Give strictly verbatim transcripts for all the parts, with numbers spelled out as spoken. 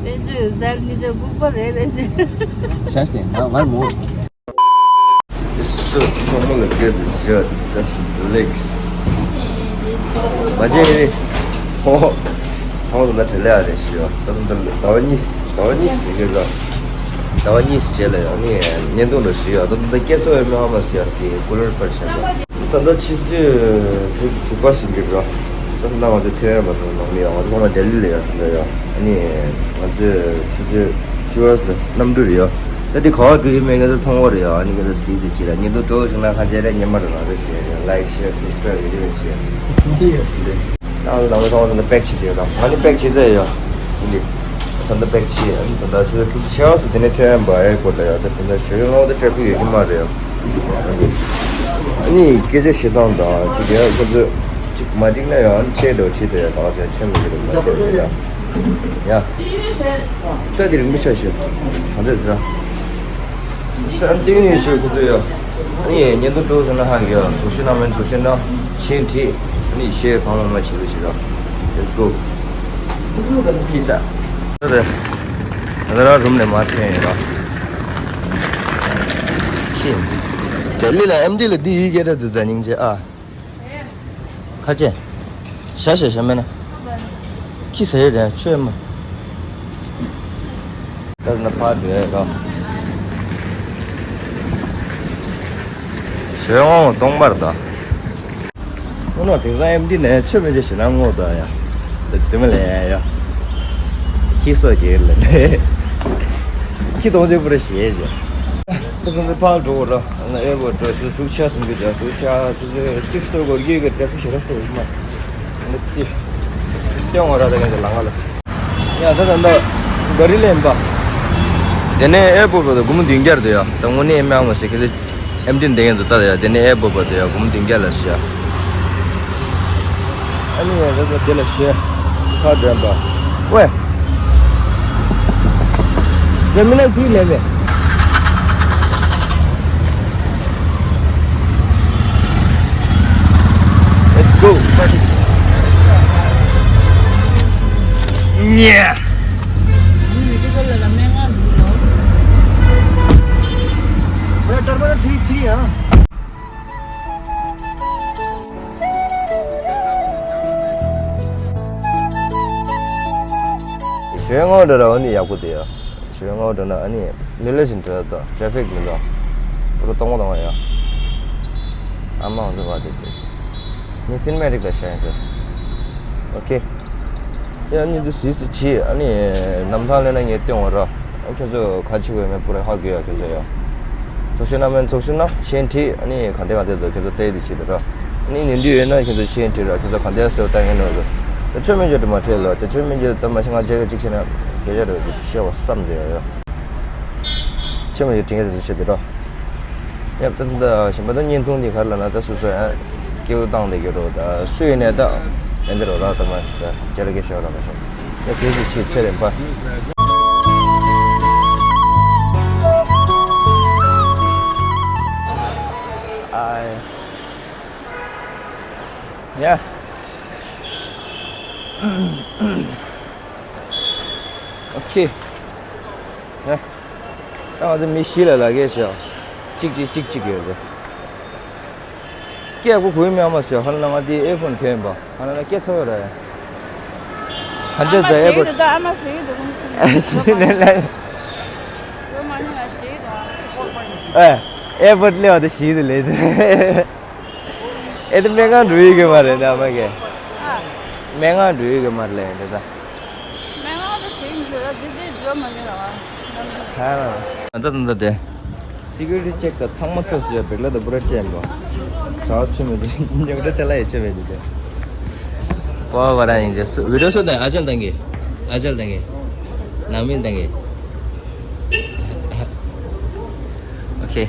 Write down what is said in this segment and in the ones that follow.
དཔལ་འབྱོར་ཟེར་ནི་ཅག་ལྐུགས་པ་རེད་རེད་དེ། ཤ་སྟེ་ང་ང་མོ། སུ་ཚང་མ་ལ་སྐད་དུ་བརྗོད་བཀྲ་ཤིས་བདེ་ལེགས། མ་བརྗེད་རེད། ཧོ་ཧོ། ཚང་མ་ལ་བྲེལ་ལེ་ཨ་རེད་ཞུ་ཡ། ད་ད་ཟླ་བ་གཉིས་ཟླ་བ་གཉིས་ཟེར་གི་ལ། ཟླ་བ་གཉིས་རྗེས་ལ་ཡང་ནི་བརྙན་ཐུང་ལ་ཞུ་ཡ། ད་ད་སྐད་ཚོ་ཡོད་མེད་ཧ་མ་ཟེར་ཡ་གི་ཀུ་ལར་པར་བཤད་པ། ད་ལྟ་ཕྱི་ཚེས་དྲུག་དྲུག་པ་ཟིན་གྱི་རོ། ད་ལྟ་ང་ཚོ་ཐོན་ཡ་མ་ཐོན་ནང་མི་ཡ་ང་ཚོ་ཚང་མ་ལྡི་ལི་ལ་ཡ་ལ་ཡ། ཨ་ནི་ང་ཚོས་ཆུ་ཚོད་བཅུ་པ་ལ་གནམ་གྲུ་རེད་ཡ། ད་འདི་ག་བ་འགྲོ་ཡི་མེད་ང་ཚོ་མཐོང་བ་རེད་ཡ། ཨ་ནི་ང་ཚོ་སིས་སི་ཅི་ལ་ཉིན་དུ་འགྲོ་བཞིན་ན་ཁ་ཆེ་རེ་ཉི་མ་རེ་ང་ཚོ་བྱེད་རེད། ལའིག་ཤེར་སབ་སི་ཀ་རའིབ་རེ་བྱེད། འདི་ཡོད་འདི། ད་ང་ཚོ་ཚང་མ་ད་ལྟ་པེག་བྱེད་དེ་ཡོད་ད། ང་ནི་པེག་བྱེད་ཚར་ཡ། འདི་ད་ལྟ་པེག་བྱེད། ཨ་ནི་ད་ལྟ་ཆུ་ཚོད་དྲུག་ཅུ་ཆེ་བ་སུ་དེ་ནས་ཐོན་ཡ་འབའ་ཨེར་པོར་ལ་ཡ། ད་དེ་འདྲ་ཞོ་ཡོང་ལོག་ད་ཊེ་ཕིག་ཡོད་ཀྱི་མ་རེད་ཡ། ཨ་ནི་སྐད་ཆ་བཤད་སྟངས་དང་ཅིག་ཡ་ཁོ་ཚོས་ཅིག་མ་འགྲིག་ན་ཡང་ཨ་ནི་ཆེ་འགྲོ་ཆེ་འགྲོ་ཡ་ད་ཟེར་ཆེ་མི་འགྲིག་མ་འགྲིག་ཡ། ཡ། ད་དེ་རིང་མི་ཆ་ཞུ། གང་འདྲ་འདྲ། སེམས་གཏིང་ནས་ཞུ་ཁོ་ཚོས་ཡ། ཨ་ནི་ཉིན་དུ་འགྲོ་སོང་ན་ཧ་གི་ཡ་ཚོགས་ཞུ་ན་མིན་ཚོགས་ཞུ་ན་ཆེན་ཁྲིད། ཨ་ནི་ཤེས་གང་མང་མང་བྱེད་རོགས་བྱེད་རོགས། Let's go། ཁྱི་ས། ད་ད་ར་རུམ་ནས་མ་ཐོན་ཡོད་ར། ཁྱི། ལྡི་ལི་ལ་ཨེམ་ཌི་ལ་འདི་ཡི་སྐད་སྒྲ་འདི་ད་སྙིང་རྗེ་ཨ། ཁ་ཆེ། ཤ་ཤ་ཤ་མེད་ན། ཁྱི་ཟ་ཡི་རེད་ཆོས་མ། ད་ན་ཕར་འགྲོ་ཡ་ར། ཞོལ་ངོ་སྟོང་པར་ད། ཨོ་ནོ་དེང་སང་ཨེམ་ཌི་ནས་ཆོས་མི་བྱེད་ཞེ་ན་ངོ་ད་ཡ། ད་རྫི་མ་ལས་ཡ། ཁྱི་སོ་རྒྱལ་ལ་ལས། ཁྱི་གཏོང་ཆོས་པུ་ར་ཞེས་བྱ། ད་ཚོ་འདི་ཕར་འགྲོ་གོ་ར། ཨེར་པོར་ཊི་འགྲོ་ཆུ་ཚོད་དྲུག་ཆ་ཟིན་གྱི་འདུག་དྲུག་ཆ་ཆུ་ཚོད་གཅིག་སྟོར་དགོས་རྒྱུ་གི་ཊེ་ཕིག་ཞེ་དྲག་སྟོར་ཡོད་མ། འདི་ཚི། སྟོན་འོ་ར་ད་གན་དེ་ལང་ང་ལ། ཡ་ད་ད་ད་ག་རི་ལེན་པ། དེ་ནས་ཨེར་པོར་ཊི་བར་དུ་སྒོར་མོ་བདུན་བརྒྱ་རེད་ཡ། ད་དངོས་གནས་ཨེ་མེད་ཨ་མ་ཟེར་ཁྱེད་ཚོ་ཨེམ་ཌི་འདེད་མཁན་ཚོ་ལྟ་ཡ། དེ་ནས་ཨེར་པོར་ཊི་བར་དུ་ཡ་སྒོར་མོ་བདུན་བརྒྱ་ལ་ཞུ་ཡ། ཨ་ནི་ཡ་ད་ད་དེ་ལ་ཞུ་ཡ། ཁ་འདོན་པ། ཝེ། Terminal three eleven. Let's go. Yeah. Terminal three three ཨ། ཞོལ་ངོ་འགྲོ་ར་འོ་ནི་ཡག་པོ་དེ་ཡ། ཞོལ་ངོ་འགྲོ་ན་ཨ་ནི་ལེ་ལེ་བཞིན་འགྲོ་ཡ་དང་ཊེ་ཕིག་མི་འདུག་པུ་རུ་གཏོང་བ་གཏོང་བ་ཡ། ཨ་མ་འོ་ཚོ་བ་དེ་དེ་དེ། ནི་སིན་མེ་རིག་ལ་ཤ་ཡིན་ཟེར། ཨོ་ཁེ། ཡ་ནི་འདི་སི་སི་ཆི་ཨ་ནི་ནམ་ཐང་ལེ་ན་ངས་སྟོན་བ་ར། ཁྱོད་ཚོ་ག་ཆུ་བས་མེད་པུ་ར་ཧ་གོ་ཡ་ཁྱོད་ཚོ་ཡ། ཚོགས་ཤིག་ན་མེད་ཚོགས་ཤིག་ན་ཆེན་ཁྲི་ཨ་ནི་ག་འདྲ་ག་འདྲ་འདུག་ཁྱོད་ཚོ་བལྟས་དེ་བྱེད་དུ་ར། ཨ་ནི་ཉིན་དུས་ཡོད་ན་ཁྱོད་ཚོ་ཆེན་ཁྲི་ར་ཁྱོད་ཚོ་ག་འདྲ་སོ་ལྟ་ངན་ནོ་ར། ད་ཆོས་མི་འཇོག་དུ་མ་ཁྲེལ་ལ་ད་ཆོས་མི་འཇོག་ད་མ་ཤི་ང་རྒྱལ་གཅིག་བྱས་ན་རྒྱལ་ཡ་ར་ཤེས་བ་བསམ་དེ་ཡ་ཡ། ཆོས་མི་འཇོག་དྲིན་ག་ཚོད་བྱེད་དུ་ར། ཡབ་ད་ད་ཞིམ་པ་ད་བརྙན་ཐུང་འདི་ག་རེ་ལབ་ན་ད་སོ་སོ་ཡང་སྐྱེ་བོ་བཏང་བསྡད་ཀྱི་རོ། ད་སུ་ཡིན་ནས་ད་ཨེ་འདི་རོ་ར་ད་མ་ཤི་ད་རྒྱལ་གེ་ཤོག་ར་མ་ཤོག་ཡ་སེ་ཞིག་ཆེས་ཚེ་རིང་པ། ཨའི། ཡ། ཨོ་ཁེ། ཡ། ད་ང་ཚོ་མི་བཞི་ལ་ལག་ཁྱེར་བཞག་གཅིག་གཅིག་གཅིག་གཅིག་ཡོད་རེད། སྐད་གོ་གོ་ཡི་མི་ཨ་མ་ཟེར་ཧ་ལ་ང་དེའི་ཨེ་ཕོན་གྱོན་པ་ཧ་ལ་ན་སྐད་ཚ་བ་ར་ཡ། ཧ་འདི་ད་ཨེ་ཕོན། ཨ་མ་ཞིག་འདུག་ཨ་ཞིག་ནས་ལ། ཨེ་ཨེ་ཕོན་ལེ་བ་དེ་ཞིག་འདུག་ལེ་དེ། ཨེ་དེ་སྨན་ཁང་འགྲོ་ཡི་གི་མ་རེད་ན་ཨ་མ་གི། ཨ། སྨན་ཁང་འགྲོ་ཡི་གི་མ་རེད་ལེ་འདི་ད། སྨན་ཁང་དུ་བྱེད་མི་འགྲོ་ཡ་འདི་འདི་འགྲོ་མ་ཉེ་ར་བ། ཁ་ར། ཨ་ད་ད་ད་དེ། སི་ཀུ་རི་ཊི་ཅེག་དང་ཚང་མ་ཚར་སོང་ཡ་བེག་ལ་དང་པུ་ར་ཅན་པ། ཇ་ཆུ་མི་འདུག་ཉོག་ད་ཅ་ལག་ཡ་ཆུ་མི་འདུག་དེ། པ་བ་ར་ཡིན་ཅེ་སུ་བི་ཌི་ཡོ་སུ་དང་ཨ་ཅལ་དང་གི། ཨ་ཅལ་དང་གི། ནང་མི་དང་གི། ཨོ་ཁེ།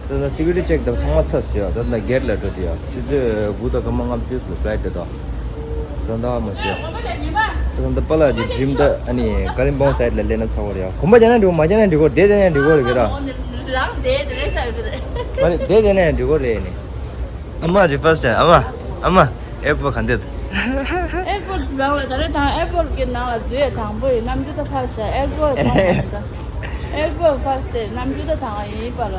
ད་ལྟ་སི་ཀུ་རི་ཊི་ཅེག་དང་ཚང་མ་ཚར་སོང་ཡ། ད་ལྟ་གེ་ཊི་ལ་འགྲོ་དུས་ཡ། ཆུ་ཚོད་དགུ་དང་སྐར་མ་ལྔ་བཅུ་ལ་ཕ་ལའི་ཊི་རེད་དོ། ད་ལྟ་མ་སོང་ཡ། ད་ལྟ་པཱ་ལགས་ཀྱི་ཌི་རིམ་ད་ཨ་ནི་ཀ་ལིམ་པོང་སའིཌ་ལ་སླེབས་ན་ཚར་བ་རེད་ཡ། གོམ་པ་རྒྱག་ན་འགྲིག་གོ་མ་རྒྱག་ན་འགྲིག་གོ་བསྡད་བསྡད་ན་འགྲིག་གོ་རེད་གི་ར། མ་རེད་བསྡད་བསྡད་ན་འགྲིག་གོ་རེད་ནི། ཨ་མ་ཇི་ཕར་སི་ཊའིམ་ཨ་མ། ཨ་མ། ཨེར་པོར་ཊི་ག་འདྲ་འདུག་ཨེར་པོར་ཊི་ རང་ལ་ད་རེས་དང་ཨེར་པོར་གྱི་ནང་ལ་འཛུལ་ཡས་དང་པོ་ཡིན། གནམ་གྲུ་ད་ཕར་བཞག་ཨེར་པོར་དང་པོ་ཡིན་ད། ཨེར་པོར་ཕར་སྟེ་གནམ་གྲུ་ད་དང་པོ་ཡིན་པ་ལ།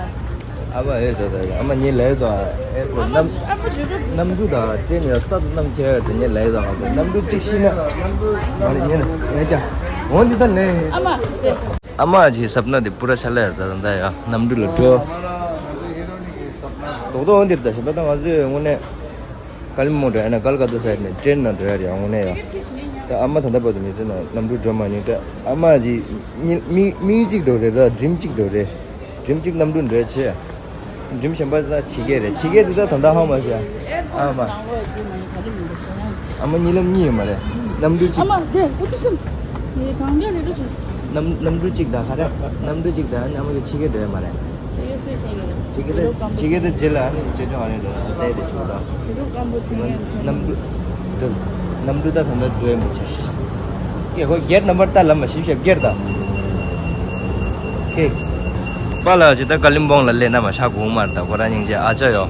ཨ་མ་ཨེ་ད་ད་ཨ་མ་ཉིན་ལས་ད་ཨེར་པོར་གནམ་ཨ་མ་འཛུལ་གྲུ། གནམ་གྲུ་ད་ཅན་ཡོད་ས་གནམ་ཁྱེར་ད་ཉིན་ལས་ད་གནམ་གྲུ་གཅིག་ཤི་ན་མ་རེད་ཉིན་ཨེ་ཀྱ་འོན་ཏེ་ད་ལས། ཨ་མ་དེ། ཨ་མ་གྱི་ཟབ་ན་དེ་པུ་ར་ཆ་ལ་ཡར་ད་ད་ཡ་གནམ་གྲུ་ལ་འགྲོ། རྡོག་རྡོག་འོན་ཏེ་ད་ཞིམ་པ་ད་ང་ཚོས་དངོས་གནས། ཀ་ལི་མོང་འགྲོ་ཡ་ན་ཀལ་ཀ་ཏ་སའིཌ་ནས་ཀྲེན་ནང་འགྲོ་ཡ་རེད་དངོས་གནས་ཡ། ད་ཨ་མ་ད་ལྟ་བར་དུ་མི་ཚེ་ནང་གནམ་གྲུ་འགྲོ་མ་མྱོང་། ད་ཨ་མ་ཅིག་མིག་མིག་མིག་གཅིག་འགྲོ་རེད་ར་ཌིམ་གཅིག་འགྲོ་རེད། ཌིམ་གཅིག་གནམ་གྲུ་འགྲོ་ཡ་ཆེ། ཌིམ་གཞན་པ་ད་ཕྱི་རྒྱལ་རེད། ཕྱི་རྒྱལ་དེ་ད་ད་ལྟ་ཧ་མ་ཤེས་ཨ་མ། ཨ་མ་གཉིད་ལམ་གཉིད་ཡོད་མ་རེད། གནམ་གྲུ་གཅིག་ཨ་མ་དེ་འུ་ཚོ་སུམ། ངས་གང་རྒྱ་རེད་ལོ་ཞུ། གནམ་གནམ་གྲུ་གཅིག་ད་ག་རེ་གནམ་གྲུ་གཅིག་ད་ཨ་མ་གི་ཕྱི་རྒྱལ་འགྲོ་ཡ་མ་རེད། ཕྱི་རྒྱལ་སུས་ཐེན་ཡོད། ཕྱི་རྒྱལ་དེ་ཕྱི་རྒྱལ་དེ་རྗེས་ལ་ཨ་ནི་ཅོ་ཅོ་ཨ་རེ་རེ་ལྟས་དེ་བྱུང་ར། གནམ་གྲུ་དེ་གནམ་གྲུ་ད་ད་ལྟ་འགྲོ་ཡ་མི་ཆེ། ཡ་ཁོ་གེ་ཊི་ནམ་བར་ད་ལམ་མ་ཤིབ་ཤབ་གེ་ཊི་ད། ཁེ། པཱ་ལགས་ཅིག་ད་ཀ་ལིམ་པོང་ལ་སླེབས་ན་མ་ཤག་གོང་མར་ད་ཁོ་རང་སྙིང་རྗེ་ཨ་ཅག་ཡོ།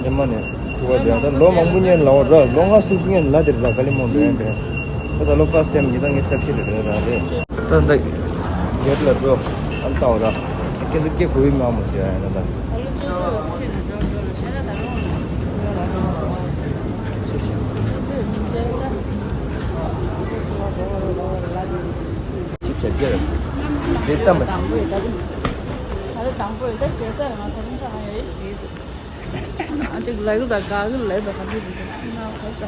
ཉི་མ་ནས་ཐུག་པ་དེ་ད་ལོ་མང་པོ་སྔོན་ལ་འོ་ར་ལོ་ལྔ་དྲུག་སྔོན་ལ་དེར་ལ་ཀ་ལིམ་པོང་འགྲོ་ཡ་འདྲ། ད་ད་ལོ་ཕར་སི་ཊི་ཊེམ་ཡིན་ད་ངས་གསར་བཤད་ལ་འགྲོ་ཡ་རང་རེད། ད་ད་གེ་ཊི་ལ་འགྲོ་ཨ་ལྟ་འོ་ར། ཁྱེད་ཚོ་སྐད་གོ་ཡི་མ་མོ་ཟེར་ཡ་ཡིན་ན་ད། ཅིབ་ཟེར་གྱི་རེད། དེ་ལྟ་མ་ད་རེས་དང་པོ་ཡོད་ད་བྱས་ཙང་ང་ད་རིང་ཤ་ང་ཡ་ཡི་ཞིག་འདུག་ཨ་ཅིག་ལ་གུ་ད་ག་གི་ལ་ད་ག་གི་ང་ཁ་ས།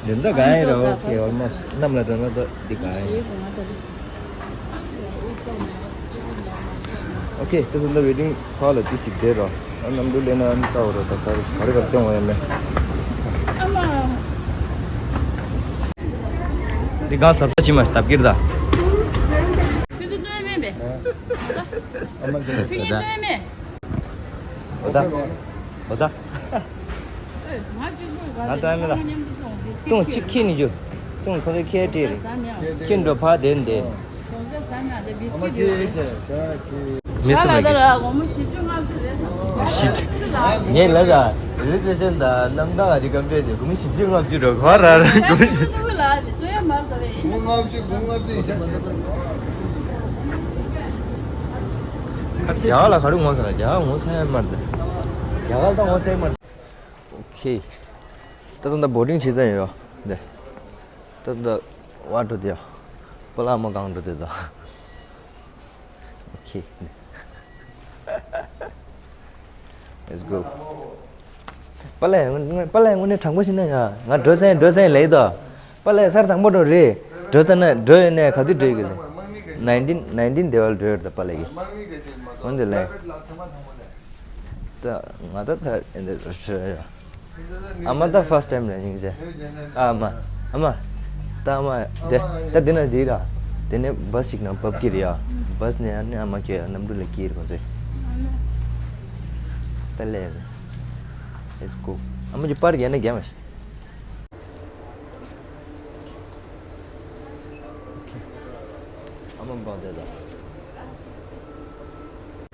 འདི་འདྲ་ག་ཡིན་རོ། ཨོ་ཁེ། ཨོལ་མོ་སི་ཊི་གནམ་ལ་འགྲོ་ན་ད་འདི་ག་ཡིན། ཞིག་ང་ད་རིང་། ཨོ་ཁེ། ད་ད་ད་ཝེ་ཊིང་ཧོལ་ལ་ཏི་ཞིག་བསྡད་རོགས། ཨ་གནམ་གྲུ་སླེབས་ན་ཨ་ནི་ལྟ་འོ་རོགས། ད་ག་རེ་ག་རེ་ག་རེ་སྟོན་འོ་ཡ་མེད། ཨ་མ། འདི་གང་ཟབ་ས་ཕྱི་མ་སྟབས་ཀྱིར་ད། ཁྱོད་ཚོ་སྟོན་མེད་པས། ཨ་མ་ཁྱོད་ཚོ་སྟོན་མེད། འོ་ད། འོ་ད། ང་ལྟ་མེད་ལ། ཏུང་གཅིག་ཁྱི་ནི་རྒྱུ། ཏུང་ཁོ་ཚོ་ཁྱི་སྤྲད་རེད། ཁྱི་འགྲོ་ཕ་དེ་འདེ། མི་སུ་མ་གི། ཞིབ། ངས་ལབ་ལ། རི་ཚེ་ཤན་དང་གནམ་ཐང་ཨ་ཅི་ཀམ་པེར་བྱས་དགུང་བཞི་བཅུ་ལྔ་བཅུ་འགྲོ་གོ་ར་ར་དགུང་བཞི། ཡག་ལ་ག་རེ་ངོ་ཚ་ན་རྒྱ་གར་ངོ་ཚ་ཡ་མར་དེ། རྒྱ་གར་ད་ངོ་ཚ་ཡ་མར། ཨོ་ཁེ། ད་ད་ད་བོ་ཊིང་བྱེད་ས་ཡོད་རོ། འདི། ད་ད་ཝ་འགྲོ་དེ་ཡ། པ་ལགས་མ་གང་འགྲོ་དེ་ད། ཨོ་ཁེ། Let's go། པ་ལགས་པ་ལགས་དངོས་གནས་དྲང་པོ་བཤད་ན་ཡ་ང་འགྲོ་སེང་འགྲོ་སེང་ལེ་ད། པ་ལགས་སར་དང་པོ་འགྲོ་རེད། འགྲོ་ས་ན་འགྲོ་ཡོད་ནས་ག་དུས་འགྲོ་ཡི་གི་ལེ། ནའིན་ཊིན་ནའིན་ཊིན་དེ་བར་འགྲོ་ཡོད་ད་པ་ལགས་ཀྱི། འོན་ཏེ་ལེ། ད་ང་ད་ད་ཨེ་འདྲ་ཞུ་ཡ། ཨ་མ་ད་ཕར་སི་ཊི་ཊེམ་རེད་སྙིང་རྗེ། ཨ་མ། ཨ་མ། ད་ཨ་མ། དེ་ད་འདི་ན་འདི་ར། དེ་ནས་བྷ་སི་ཞིག་ནང་བབས་ཀྱི་རེད་ཡ། བྷ་སི་ནས་ཨ་ནི་ཨ་མ་སྐྱོད་ཡ་གནམ་གྲུ་ལ་སྐྱེལ་ཁོང་ཚོས། ད་ལས། Let's go། ཨ་མ་ཀྱི་པར་རྒྱག་ན་རྒྱག་མ་ཤེས། ཨ་མ་འབངས་དེ་དང་།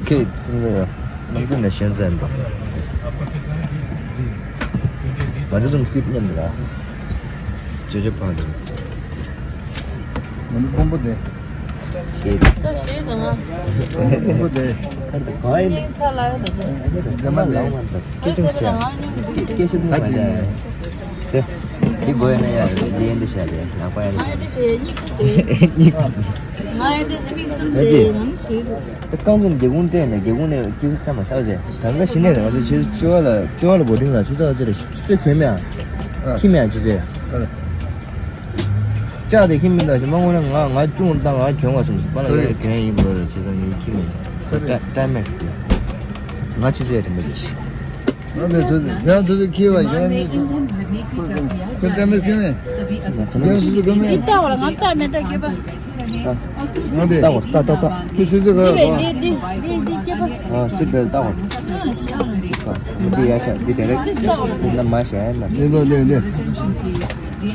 ཁྱེད་ཀྱིས་ནམ་རྒྱུན་ནས་ཞན་ཟ་ཡིན་པ། ང་ཚོ་ཚོམ་སིབ་མཉམ་དུ་ལ། ཅོ་ཅོ་ཕང་དུ། ང་ཚོ་ཕོན་པོ་དེ། ཞེས། ད་ཞེས་དང་ང་། ཕོན་པོ་དེ། ག་ཡིན། སྙིང་ཚ་ལ་ཡོད་ད་དེ། དེ་མ་ལ། ད་ཅི་ཡིན། དེ། འདི་དགོས་ཡོད་ན་ཡ་འདི་ཡིན་འདི་བྱ་དེ་ནག་པ་ཡ་ང་ཡ་འདི་བྱས་སྙིགས་དུ་དེ། སྙིགས། ང་ཡ་འདི་བྱས་མིག་བཙུམ་དེ་ང་ནི་ཞིག་རུ། ད་རྐང་འཛིན་སྒེའུ་ཁུང་སྟེང་ནས་སྒེའུ་ཁུང་ནས་ཀྱི་ཀ་མ་ཆགས་ཟེར། ད་ང་གཞི་ནས་ང་ཚོ་ཆུ་ཆུ་བ་ལ་ཆུ་བ་ལ་བོ་ཊིང་ལ་ཆུ་ཚོད་ཚོད་རེ་ཆུ་ཚོད་གྱོན་མེད་ཨ། ཁྱི་མེད་ཨ་ཆུ་ཚོད། ལྕགས་དེ་ཁྱི་མི་འདྲ་ཞིག་མ་དངོས་གནས་ང་ང་ཅུང་ད་ང་གྱོན་བ་སོང་ཟེར་པ་ལ་ཡ་གྱོན་ཡིན་དགོས་རེད་ཆུ་ཚོད་ངའི་ཁྱི་མེད། ཀྲ་ཀྲ་མེག་སི་དེ། ང་ཆུ་ཚོད་རིན་པོ་ཆེ་ཞིག་ང་ཚོ་ཚོ་ཚོ་ཡང་ཚོ་ཚོ་ཁྱི་བ་ཡང་ཚོ་ཚོ་ཁོ་ལྟ་མི་ཁྱི་མེད། ཡང་ཚོ་ཚོ་ཁྱི་མེད། འདི་ལྟ་བ་ལ་ང་ལྟ་མེད་ལྟ་སྐྱེས་པ། ང་འདི་ལྟ་བར་ལྟ་ལྟ་ལྟ། ཁྱི་ཚོ་ཚོ་འདི་ཁ་རེད་འདི་འདི་འདི་འདི་སྐྱེས་པ། ཨ་སི་བེལ་ལྟ་བར། ཨ་ཤ་འདི་ཡ་ཤ་འདི་དེ་རེད། འདི་ལྟ་བར། འདི་ན་མ་ཤ་ཡ་ན། འདི་འདི་འདི་འདི། འདི་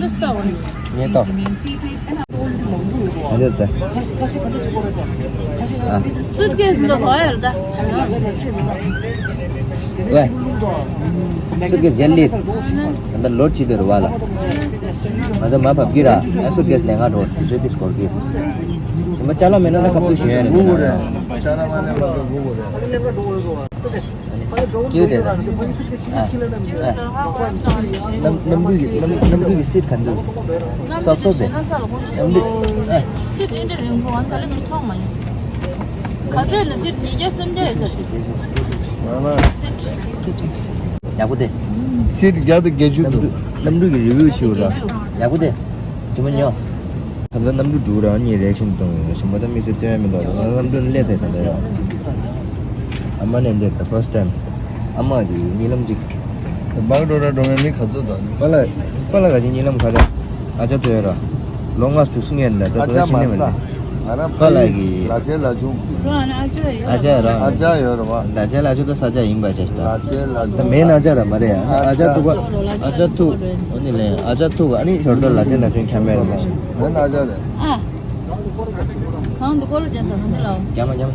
ལྟ་བར། ངས་ལྟ། ཨ་འདི་ལྟ། ཨ། སུཊ་ཀེས་འདི་ག་ཡར་ད། ཝེ། སུཊ་ཀེས་ཇལ་ལི། ཨ་ད་ལོཌ་བྱེད་དུ་རུ་བ་ལ། ང་ཚོ་མར་བབས་ཀྱི་ར། ཨ་སུཊ་ཀེས་ལེན་ག་འགྲོ་དུས་ཚོད་འདི་སྐོར་གྱི། ཞིམ་པ་ཅ་ལག་མེད་ན་ད་ཁ་ཕུ་ཞོན་ཡ་རེད། སྐྱིད་དེ་ད། ཨ། ཨ། གནམ་གནམ་གྲུ་གི་གནམ་གནམ་གྲུ་གི་སིཊ་ག་འདུག་སོབ་སོབ་དེ། གནམ་གྲུ། ཨ། སིཊ་འདི་འདྲ་རིང་པོ་ང་ད་ལྟ་མཐོང་མ་མྱོང་། ག་ཚོད་ལ་སིཊ་ཉིས་བརྒྱ་སུམ་བརྒྱ་ཡོད་ས་རེད། སིཊ། ཡག་པོ་དེ། སིཊ་བརྒྱ་དང་བརྒྱད་ཅུ་འདུག་གནམ་གྲུ་གི་རི་བིའུ་བྱེད་འོ་ར། ཡག་པོ་དེ། ཇི་མ་ཉོ། ད་ལྟ་གནམ་གྲུ་འགྲོ་ར་ངས་རེ་ཨེག་ཤན་གཏོང་ཡོད། ཞིམ་པ་ད་དམིགས་བསལ་སྟོན་ཡ་མི་འདུག་ད་ལྟ་གནམ་གྲུ་ནས་སླེབས་ཚར། ད་ལྟ་ཡ། ཨ་མ་ནས་འདིར་the first time། ཨ་མ་གི་གཉིད་ལམ་གཅིག་བག་འགྲོ་ར་འགྲོ་མཁན་མི་ག་ཚོད་དང་། པཱ་ལགས། པཱ་ལགས་ག་ཅིག་གཉིད་ལམ་ཁ་ར། ཨ་ཅག་ཐུག་ཡོད་ར། ལོ་ལྔ་དྲུག་སུ་ངས་ལ་ད་ཨ་ཅག་ད་ཤི་ནས་མ་མ་ད། ང་རང་པཱ་ཕ་ལགས་ཡི་ཀྱི་ལ་ཆེ་ལ་ཆུང་། རོ་ཨ་ན་ཨ་ཅག་ཡོད། ཨ་ཅག་ར། ཨ་ཅག་ཡོད་ར་བ། ལ་ཆེ་ལ་ཆུང་ད་ས་ཆ་ཡིན་པ་ཅག་ད། ལ་ཆེ་ལ་ད་ཆུང་མེད་ན་ཨ་ཅག་ར་མ་རེད་ཡ། ཨ་ཅག་ཐུག་ག་ཨ་ཅག་ཐུག་འོ་ནི་ལེ་ཨ་ཅག་ཐུག་ག་ཨ་ནི་ཞོར་དུ་ལ་ཆེ་ལ་ཆུང་ཁྱམས་མེད་ར་མ་ཤེས། མེད་ན་ཨ་ཅག་རེད། ཨ། གང་འདུག་གོ་ལོ་རྒྱག་ས་གང་འདི་ལ། རྒྱག་མ་རྒྱག་མ།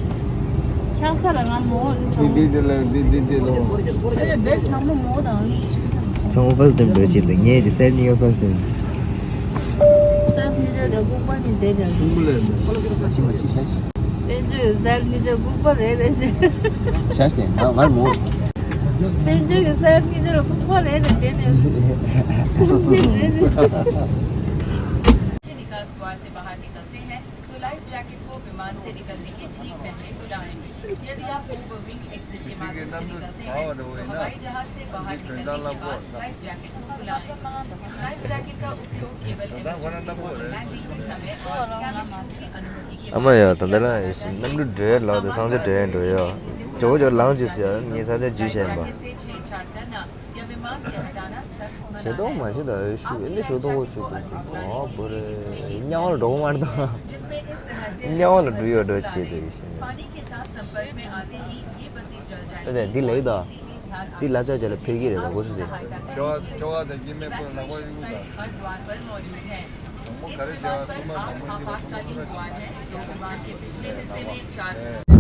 ཆགས་ས་ལ་ང་མོ། འདི་འདི་འདི་ལ་འདི་འདི་འདི་ལ། ཨེ་བེལ་ཚང་མ་མོ་དང་། ཚང་མ་first time འགྲོ་ཆེད་དུ་ངས་ཀྱི་སེར་གཉིས་ཀ་first time། སེར་གཉིས་ཀ་དེ་ལྐུགས་པ་ནི་དེ་དེ། ཁུང་ལས་ནི། ཤི་མ་ཤི་ཤ་ཤི། དཔལ་འབྱོར་གྱི་སེར་གཉིས་ཀ་ལྐུགས་པ་རེད་རེད་དེ། ཤ་ཤི་ང་ང་མོ། དཔལ་འབྱོར་གྱི་སེར་གཉིས་ཀ་ལྐུགས་པ་རེད་རེད་དེ་དེ། ཁུང་ལས་རེད་དེ། निकास द्वार से बाहर निकलते हैं तो life jacket को विमान से निकलने के ठीक पहले खुलाएं। यदि आप ओवरविंग एग्जिट के माध्यम से निकलते हैं तो हवाई जहाज से बाहर निकलने के बाद लाइफ जैकेट को खुलाएं। लाइफ जैकेट का उपयोग केवल इमरजेंसी लैंडिंग के समय और कैबिन क्रू की अनुमति के ཨ་མ་ཡ། ད་ལྟ་ལ་ཡ་ཞིག་གནམ་གྲུ་འགྲོ་ཡ་ལགས་དེ་སང་ཆ་འགྲོ་ཡ་འགྲོ་ཡ། ཇོ་བོ་ཇོ་ལངས་ཅི་ཟེར་ཡ་ངས་ས་ཆ་ཇུས་བྱས་པ། ཞེ་དོག་མ་ཞེ་དོག་ཤུ་ཨེ་ནི་ཞེ་དོག་ཅིག་འདུག་ཨོ་བོ་རེ། དམྱལ་བ་ལ་འགྲོ་གི་མ་རེད་ད། དམྱལ་བ་ལ་འགྲོ་ཡོད་འགྲོ་བྱེད་དེ་ཡིན་ཞེ་ནས། ད་དེ་ལེགས་ད། དེ་ལ་ཆ་ཆ་ལ་ཕེབས་ཀྱི་རེད་ད་གོ་སུ་ཟེར། ཁྱོ་ཁྱོ་ག་དང་སྐྱེ་དམན་པོ་ལ་ལག་པ་གཡུག་ད། དང་པོ་ག་རེ་བྱས་པ་སུ་མ་དང་པོ་གཉིས་པ་སུ་མ་སུ་མ་བྱས། དང་པོ་ག་རེ་བྱས་པ་ལག་པ།